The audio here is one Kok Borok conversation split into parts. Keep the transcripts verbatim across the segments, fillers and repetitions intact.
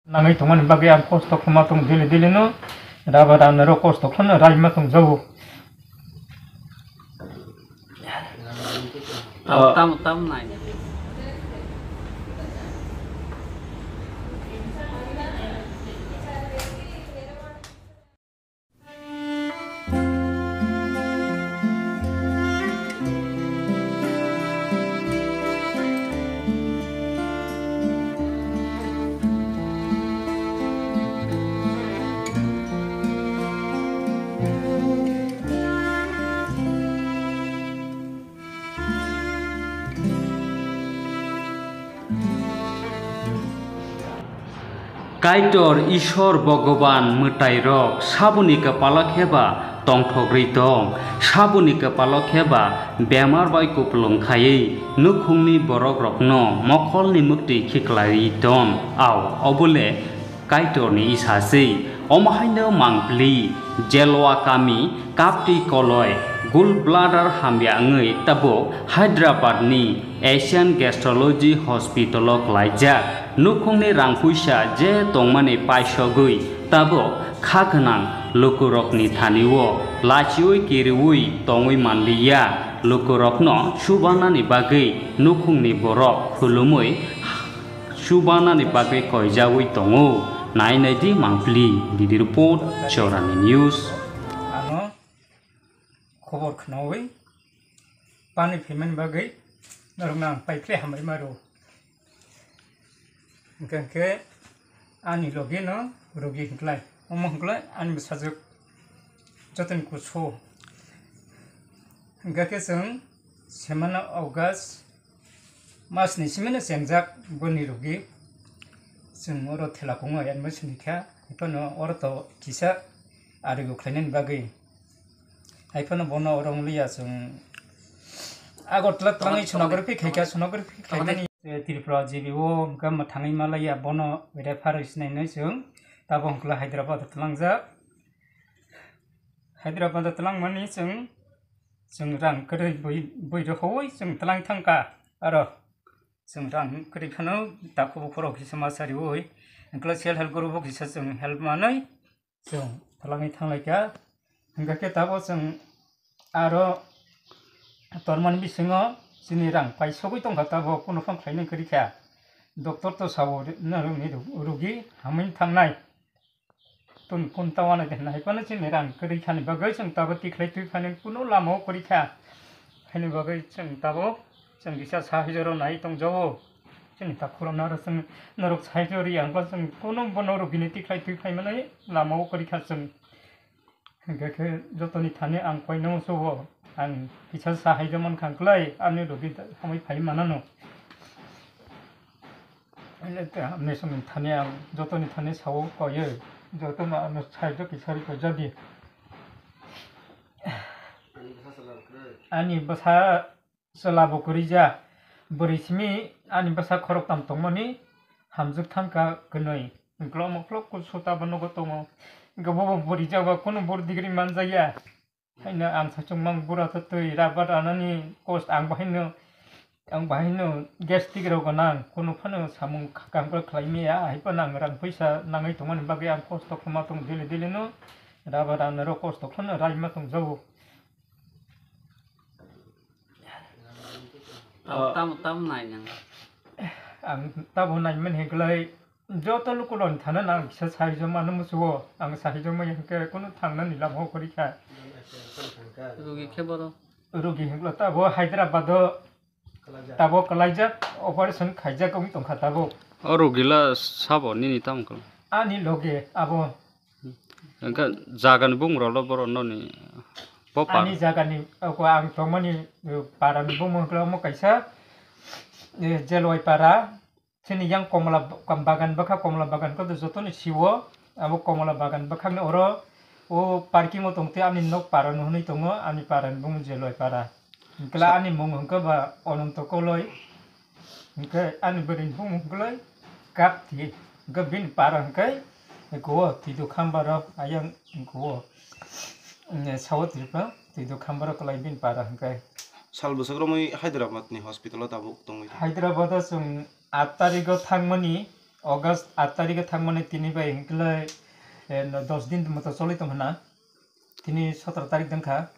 Nangwi tongmani bagwi ang kosto khama tong daily daily no. Raba rang no kosto khano raima tong jago. Tam tam tam nai. Kaitor Ishwar Bhogoban mwtairok saboni kwpalo khe ba tongthogwi tong, saboni kwpalo khe ba bemar bai kupulung khaiwi nukhungni borokrokno mokholni mwktwi khiklaiwi ton. Ao, obole Kaitorni isa se, omo haino mangpili, Jelwa kami, kaptwi koloi, gallbladder hamya wngwi tabuk Hyderabadni Asian Gastrology Hospital-o klaijak. Nukhungni rang puisa je tongmani paisogwi tabuk kha gwnang lukurokni thani-o lachiui kiriui tongwi manliya. Lukurokno chubanani bagwi nukhungni borok khulumui chubanani bagwi koijagwi tongo. Nai nai di mangpili, video report, Chorani News. Ano khobor khnaui pani phaimani bagwi norokno ang paikhle hambai maro. Hwnkhe hwnkhe ani logi no rogi hwnkhlai, omo hwnkhlai ani bwsajwk jotoni kusu. Hwnkhe khe chwng semana August mas ni simi no chengjak boni rogi. Chwng oro thela kongo admission rikha, haiphano oro to kisa arigo khlainani bagwi. Haiphano bono oro wng liya chwng Agartala twlangwi sonography khaikha, sonography khaimani, eh, Tripura G B o hwnkhe mwthangwi malaiya bono refer rwi sinainai chwng. Tabo hwnkhe Hyderabad o twlangjak. Hyderabad o twlangmani chwng, chwng rang kwrwi bui, bui rohoi chwng twlang thangkha. Aro chwng rang kwrwi phano takhuk bukhuk rok kisa ma sariui hwnkhe self help group o kisa chwng help manwi chwng twlangwi thanglaikha. Hwnkhe khe tabo chwng aro tormani bisingo chini rang paisogwi tongkha, tabo kunu phano khlainai kwrwi kha. Doctor to sao norokni rugi hamwi thangnai. Tun kun tawana de nai phano chini rang kwrwi khani bagwi chwng tabo tikhlai twi phani kunu lama o kwrwi kha. Haini bagwi chwng tabo chwng kisa sahai jora nai tongjago. Chini takhuk rok naro chwng norok sahai jori ang bo chwng kunu bono rugini tikhlai twi phai mani lama o kwrwi kha chwng. Hwnkhe khe jotoni thani ang koino subo ang kisa sahai jora mankha kwlai ani rugi hamwi phai manano. Ani songni thani ang jotoni thani sao koiyo, jotono ano side o kisa ri koi jadi. Ani bwsa chwla bo kwrwi ja, bwrwi simi ani bwsa khoroktham tongmani hamjwk thangkha kwnwi. Uklok muklok kusu tabo nogo tongo. Hwnkhe bobo bwrwi jaba kunu bor degree manjakya. Haino ang sachwngmang bura to twi rabar anani cost ang bahaino, ang bahaino gastric rok gwnang, kunu phano samung kaham khe khlai maya, hai phano ang rang puisa nangwi tongmani bagwi ang kosto khama tong daily daily no, rabar anarok kosto kheno raima tong jago. Tamo, tamo, tamo nai nang. Ang tabo naimani hwnkhe lai, joto lukurokni thana nang kisa sahai joma no musugo. Ang sahai joma hwnkhe kunu thangnani lama o kwrwi kha. Rugi khe boro? Rugi hwnkhe tabo Hyderabad o tabo kwlaijak, operation khaijak wng tongkha tabo. O rugi la sabo nini tamo khe? Ani loge abo. Hwnkhe jagani bumung rok lo boro noni bo par? Ani jagani, oko ang tongmani, eh, parani bumung hwnkhe omo kaisa, eh, Jelwai para. Chini yang komla b-, kam bagan bwkha, komla bagan khe jotoni siwo. Abo komla bagan bwkhakni oro o parking o tongtwi ani nok para no hwnwi tongo, ani para ni bumung Jelwai para. Hwnkhe ani mung hwnkhe ba Ononto Koloi. Hwnkhe ani bwrwi ni bumung hwnkhe Kapti. Hwnkhe bini para hwnkhe eko o Twido Khambaro ayang eko o, mm, South Tripura Twido Khambaro kwlai bini para hwnkhe. Sal bwswk romwi Hyderabad ni hospital o tabuk tongwi tongo. Hyderabad o chwng aat tarikh o thangmani, August aat tarikhe thangmani tini bai hinkhe, eh, no, dos din moto choli tong hana. Tini sotoro tarik dengkha.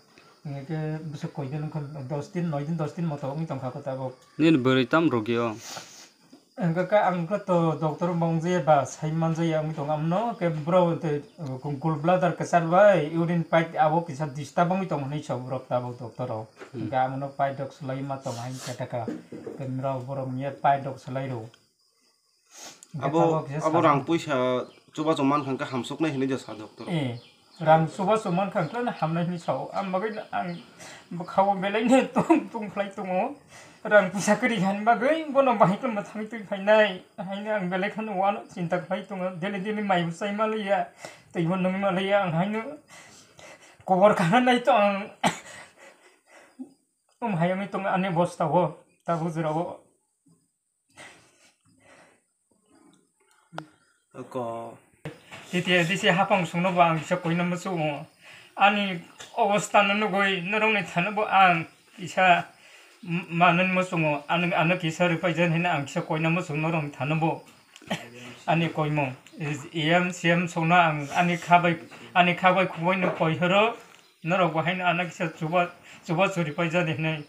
Hinkhe bwswk koi din wngkha, dos din, noi din, dos din moto wngwi tongkha kho tabuk. Nini bwrwi tam rwgwi o? Hinkhe khe ang khe to doctor bo wngjaya ba sai manjaya wngwi tongo. Amno khe bwrok tei gallbladder kwchar bai, urine pipe abo kisa disturb wngwi tongo hinwi sa borok tabuk doctor rok. Hmm. Hinkhe amono pipe rok swlaiwi ma tong hai khe taka. Khe norok borok niya pipe rok swlai rw. Abo, abo rang puisa chubachu mankha hwnkhe hamsuknai hinwi ja sa doctor. Eh, rang chubachu mankha hwnkhe hamnai hinwi sao. Ang bagwi ang bwkhao belai no tung tung khlai tongo. Rang puisa kwrwi hani bagwi bono bahai khe mwthangwi twi phainai. Haino ang belai kheno uano chinta khlai tongo. Daily daily maibo chai maliya, twibo nungwi maliya. Ang haino kobor kana nai to ang. Um hayungwi tongo ani bostao, tabuk jorao. Ko. Titi disi hapang songno bo ang kisa koina muchungo. Ani obostha no nugwi norokni thano bo ang kisa m-, manani muchungo. Ano, ano kisa rwpaijan hino ang kisa koina muchungo norokni thano bo. Ani koimung. E M, C M songno ang ani kha bai, ani kha bai khubui no koi horo. Norok bo haino ano kisa chuba, chuba churi paijani hinwi.